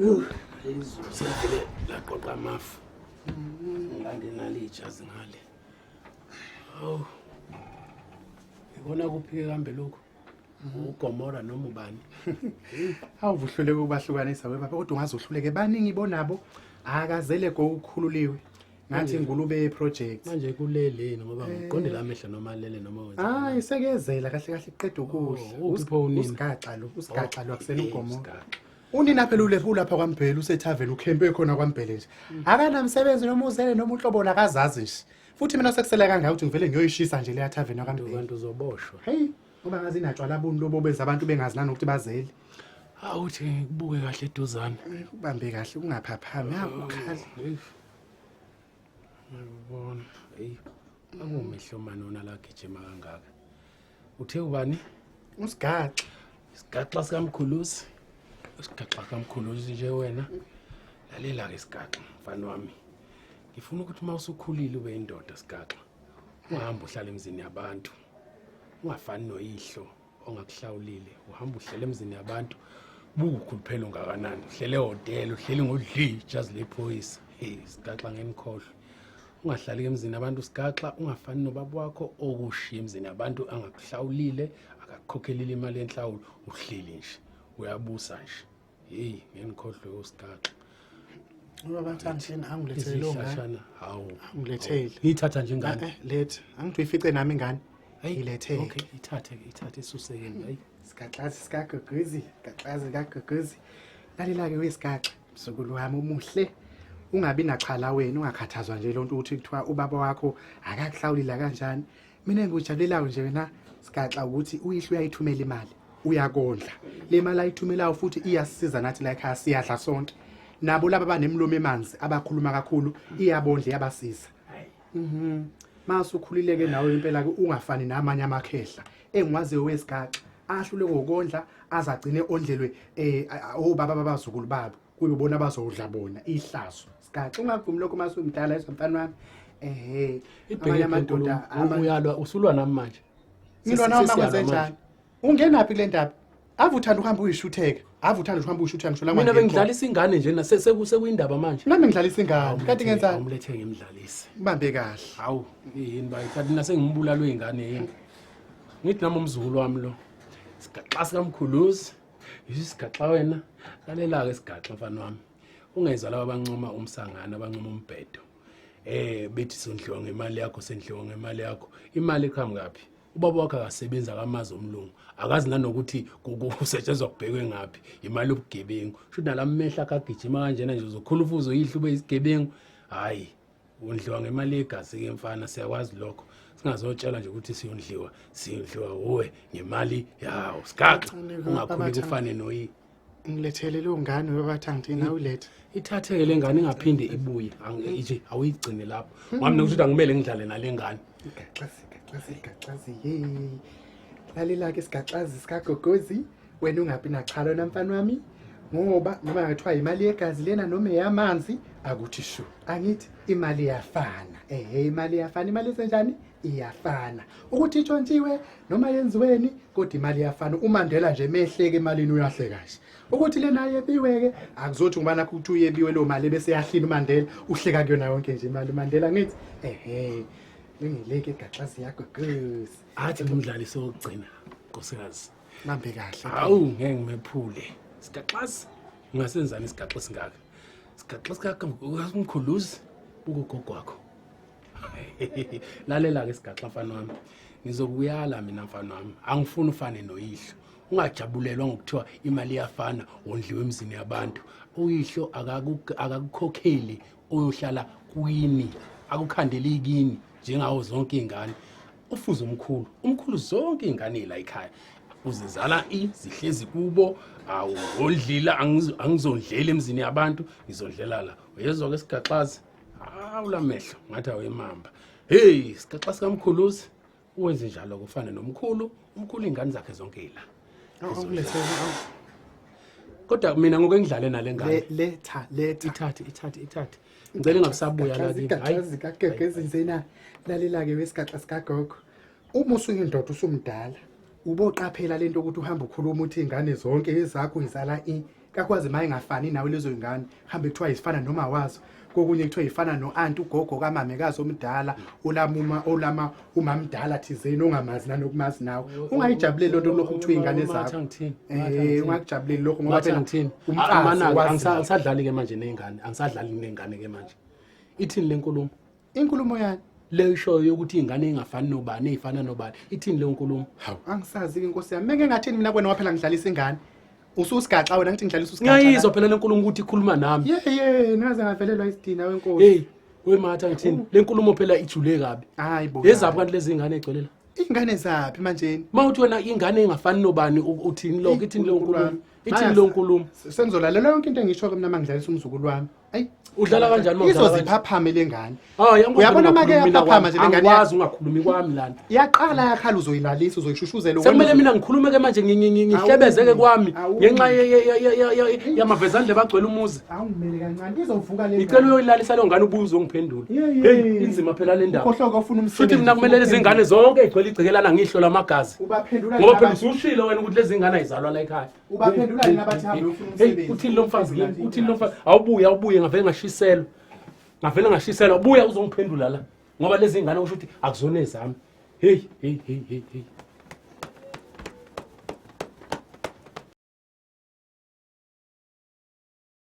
Izulu selivele laqoqa amafu. Ngilande nali ijazi ngale. Hawu. Ngibona kuphike kambe lokhu. UGomora noma ubani? Hawu uhluleke ukubahlukanisa we baba kodwa ungaze uhluleke baningi bonabo akazele go ukhululiwe. Ngathi ingulube ye project. Manje kuleleni ngoba ngiqonde la mehla noma lele noma wenza. Hayi sekezela kahle kahle kuqeda ukudla. Oh, uphi pho unina? Usigaxa lo, usigaxa lo akusena Eh, uGomora. usigaxa. Unina phela ulepha ulapha kwaMbhele usethaveni ukhempe khona kwaMbhele nje. Akanamsebenzi noma uzele noma uhlobo lakazazi nje. Futhi mina sekusele kangaka ukuthi ngivele ngiyoyishisa nje leya thaveni yakwaMbhele. Kanti uzoboshwa. Hey, ngoba ngazi inatshwala buni lobo benza abantu bengazi nanokuthi bazele. Awuthi ngikubuke kahle eduzane. Ubambe kahle ungaphaphami akukhala. Ngiyabona. Hey, angumehlo mani wona la gijima kangaka. Uthe ubani? Usigaxa. Isigaxa sikamkhuluzi. Isigaxa sikamkhuluzi nje wena. Lalela ke sigaxa mfana wami. Ngifuna ukuthi uma usukhulile ube indoda sigaxa. Ungahambi uhlala emzini yabantu. Ungafani noyihlo ongakuhlawulile. Uhamba uhlele emzini yabantu. Bukukhuluphela ungakanani? Uhlele ehhotela, uhleli ngodli ijazi lephoyisa. Hey, sigaxa ngenikhohlwe. Ungahlali emzini abantu sigaxa, ungafani nobaba wakho okushiya emzini abantu angakuhlawulile, akakukhokhelile imali yenhlawulo, uhleli nje. Uyabusa nje. Hey, ngenikhohlwe usigaxa. Ubaba Thandi angilethele lo ngane. Izihlashana, hawu. Angilethele. Ngiyithatha nje ingane. Eh, letha. Angithi uyifice nami ingane. Hey, Ngilethele. Okay, ithathe ke, ithathe isuseke hayi. Sigaxazi sikagogozi, gaxazi kagogozi. Lalela ke wesigaxa, mzukulu wami omuhle. Ungabi naxhala wena, ungakhathazwa nje lonto ukuthi kuthiwa ubaba wakho akakuhlawulile kanjani. Mina engikujabulelayo nje wena sigaxa ukuthi uyihlo uyayithumela imali, uyakondla. Le mali ayithumelayo futhi iyasisiza nathi la ekhaya siyadla sonke. Nabo laba banemlomo emanzi abakhuluma kakhulu iyabondla iyabasiza. Mhm. Mase ukhulileke nawe impela ke ungafani namanye amakhehla engiwaziyo wesigaxa ahlule ngokondla azagcine ondlelwe eh obaba babazukulu babo kube bona bazodla bona ihlazo. Sigaxa ungavumi lokho mase umdala ezwa mfana wami. Ehhe amanye amadoda uyalwa usulwa nami manje. Ngilwa nawe makwenze njani? Ungenaphi kule ndaba? Ave uthanda ukuhamba uyishutheka. Ave uthanda ukuhamba uyishutheka ngisho la Mina bengidlalisa ingane nje na sekuyindaba manje. Nami ngidlalisa ingane. Kanti ngenzani? Awumlethe ngimdlalise. Ubambe kahle. Hawu, yini bayi kanti nase ngimbulala ingane yini. Ngithi nami umzukulu wami lo. Sigaxa sikamkhuluzi. Isigaxa wena. Lalela ke sigaxa mfana wami. Ungezwa laba abancoma umsangano abancoma umbhedo. Bethi sondliwa ngemali yakho sendliwa ngemali yakho. Imali iqhamukaphi? Ubaba wakhe akasebenzi akamazi umlungu akazi nanokuthi kusetshenzwa kubhekwe ngaphi imali yobugebengu shuthi nalamehla akagijima kanjena nje uzokhula ufuzo yihlo ube isigebengu. Hayi, wondliwa ngemali yegazi ke mfana, siyakwazi lokho. Singazotshela nje ukuthi siyondliwa siyondliwa uwe ngemali yawo sigaxa. Ungakhuli kufane noyi. Ngilethele leyo ngane baba Thandi nawe ulethe. Ithatheke le ngane ingaphinde ibuye nje awuyigcine lapho. Ngami nokuthi angimele ngidlale nale ngane. Igaxazi igaxazi igaxazi hey. Lalela ke sigaxazi sikagogozi wena ungabi naxhala wena mfana wami ngoba noma ngathiwa imali yegazi lena noma eyamanzi akuthi shu. Angithi imali iyafana. Ehhe imali iyafana imali isenjani? Iyafana. Ukuthi itshontshiwe noma yenziweni kodwa imali iyafana. UMandela nje mehleke emalini uyahleka nje. Ukuthi lena yebiwe ke akuzothi ngoba nakho ukuthi uyebiwe lo mali bese yahlina uMandela uhleka kuyona yonke nje imali uMandela ngithi ehhe ngileke igaxazi yakho goose. Athi ngumdlali sokugcina nkosikazi. Bambe kahle. Hawu ngeke ngimephule. Sigaxazi ungasenzani isigaxa singaka? Sigaxa singaka umkhuluzi ukugogo wakho. Lalela ke sigaxa mfana wami. Ngizokuyala mina mfana wami. Angifuni ufane noyihlo. Ungajabulelwa ngokuthiwa imali iyafana wondliwe emzini yabantu. Uyihlo akakukhokheli uyohlala kwini. Akukhandeli kini njengawo zonke izingane. Ufuze umkhulu. Umkhulu zonke izingane la ekhaya. Uzizala izihlezi kubo awondlila angizondlela emzini yabantu ngizondlela la. Uyezwa ke sigaxazi? Hawu lamehlo ngathi awemamba. Hey sigaxa sikamkhuluzi uwenze njalo kufana nomkhulu, umkhulu ingane zakhe zonke ila. Kodwa mina ngoke ngidlale nale ngane. Letha letha. Ithathe ithathe ithathe. Ngicela ingabisabuya la kimi. Hayi zikagogo ezinzena. Lalela ke wesigaxa sikagogo. Uma usuyindoda usumdala uboqaphela lento ukuthi uhamba ukhuluma uthi ingane zonke ezakho izala i. Kakwazi maye ngafani nawe lezo ingane. Hambe kuthiwa izifana noma wazo. Kokunye kuthiwa ifana no-anti ugogo kamamekazi omdala olamuma olama umamdala thizeni ongamazi nanokumazi nawe. Ungayijabuleli lonto lokho kuthiwa ingane zakho. Eh ungakujabuleli lokho ngoba phela ngithini? umfazi Mana wazi. angisadlali ke manje nezingane, angisadlali nezingane ke manje. Ithini le nkulumo? Inkulumo yani? Le ishoyo yokuthi ingane ingafani nobani eyifana nobani. Ithini le nkulumo? Hawu angisazi ke nkosi yami. Meke ngathini mina kwena waphela ngidlalisa ingane. Ususigaxa wena ngithi ngidlalisa usigaxa. Ngiyayizwa phela le nkulumo ukuthi ikhuluma nami. Ye ye ngaze ngavelelwa isidina wenkosi. Hey, we matha ngithini? Le nkulumo phela ijule kabi. Hayi bo. Yezaphi kanti lezi ngane egcwele la? Ingane zaphi manje? Uma uthi wena ingane engafani nobani uthini lokho? Ithini leyo nkulumo? Ithini leyo nkulumo? Sengizolalela yonke into engisho ke mina mangidlalisa umzukulu wami. Ayi Udlala kanjani uma udlala kanje? Izoziphaphame lengane. Hayi, angikwazi Uyabona ungakhulumi make mina yaphaphama kwami. nje lengane Angikwazi ungakhulumi kwami lana. Yaqala yakhala uzoyilalisa uzoyishushuzela. Sekumele mina ngikhulume ke manje ngihlebezeke kwami Awu. ngenxa yamavezandlebe agcwele umuzi. Awungimele kancane izovuka le. Ngicela uyoyilalisa leyo ngane ubuze ungiphendule. Ye, ye. Hey, inzima phela le ndaba. Ukhohloka ufuna umsebenzi. Futhi mina kumele lezi ngane zonke igcwele igcekelana ngihlo lamagazi. Ubaphendula Ngoba phela usushilo wena ukuthi lezi ngane ayizalwa la ekhaya. Ubaphendula yini abathi hambe uyofuna Hey, umsebenzi? uthini lo mfazi kimi? Uthini lo mfazi? Awubuye, awubuye ngavele ngashiselwa. Ngavele ngashiselwa. Buya uzongiphendula la. Ngoba lezi ngane kusho ukuthi akuzona ezami. Hey, hey, hey, hey, hey.